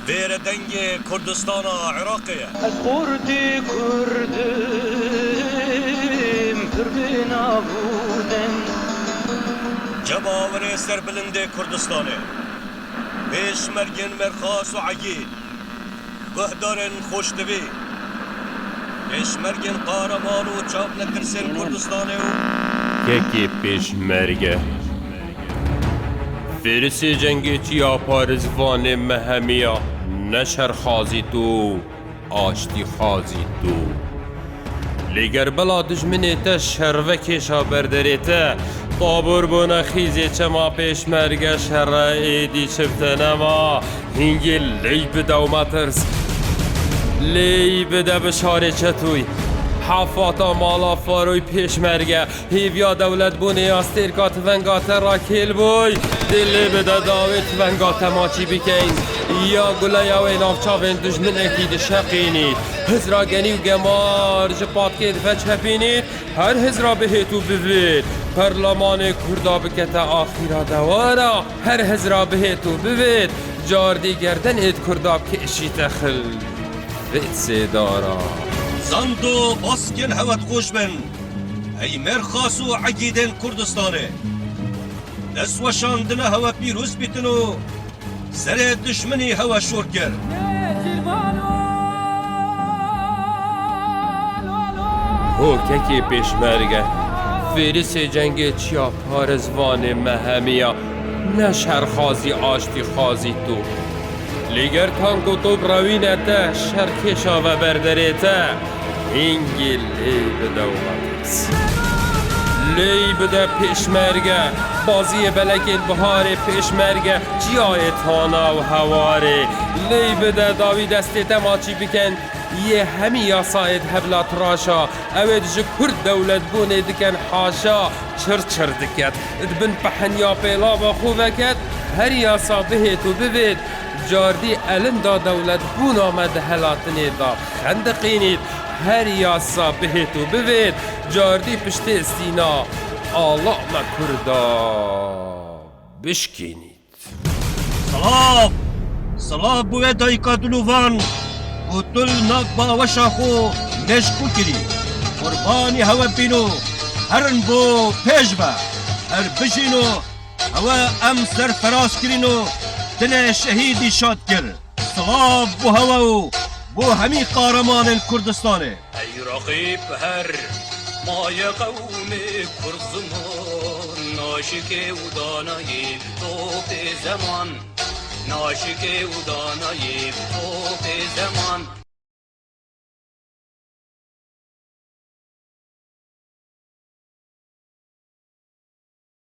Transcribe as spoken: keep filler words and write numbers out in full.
Vêre dengê Kurdistana Iraqê ye. Ez Kurdî Kurdim pir bênavû deng. Cemawerê serbilindê Kurdistanê, pêşmergên Mêrxas û Egîd, guhdarên xoştivî, pêşmergên qaraman û çavnetirsên Kurdistanê û Kekê pêşmerge. Fêrisê cengê çiya parizvanê me hemiya, ne şer xazî tu, aştî xazî tu. Lê ger bila dijminê te şer ve kêşa berderê te, tabor bûne xîzê çema pêşmerge şere êdî çi bi te nema, hingê lêy bide û metirs. Lêy bide bi şarê çetûy. Hefata mala faroy pêşmerge. Hêviya dewletbûnê ya stêrka tivenga te ra kêl bûy. Dê lê bide dawê tivenga te maçî bikeyn. Ya guleya wê navçavên dijminekî dişeqînît. Hizra genî û gemar ji patkê diveçepînît. Her hizra bihêt û bivêt. Perlemanê Kurda bikete axîra dewara. Her hizra bihêt û bivêt. Cardî gerdenêt Kurda bikêşîte xil. Vêt sêdara. Zando baskên hewe dixweş bin. Ey Mêrxas û Egîdên Kurdistanê. Dest weşandine hewe pîroz bîtin û serê dişminî hewe şor kir. Ho kekê pêşmerge. Fêrisê cengê çiya parizvanê me hemiya. Ne şer xazî aştî xazî tu. Lê ger tank û top rewîne te, şer kêşa ve berderê te, hingê lê bide û metirs. Lêy bide pêşmerge, baziyê belekên biharê pêşmerge, çiyayê tana û hewarê. Lêy bide dawî destê te maçî biken, yê hemî yasayêd hevla tiraşa, ewêd ji Kurd dewletbûnê diken haşa, çir çir diket. Di bin pehenya pêlava xwe veket, her yasa bihêt û bivêt, cardî elinda dewletbûna me di helatinê de xendiqînît, her yasa bihêt û bivêt, cardî piştê sîna ala me Kurda bişkînît. Silav! Silav bo wê dayika dilovan ku tu li nav baweşa xwe mêşkû kirî. Qurbanî hewe bîno, herin bo pêş ve. Her bijîno, hewe em serferaz kirîno, dilê şehîdî şad kir. Silav bo hewe û bo hemî qahremanên Kurdistanê. Ey reqîb her maye qewmê Kurd ziman, naşikê û danayê topê zeman, naşikê û danayê topê zeman.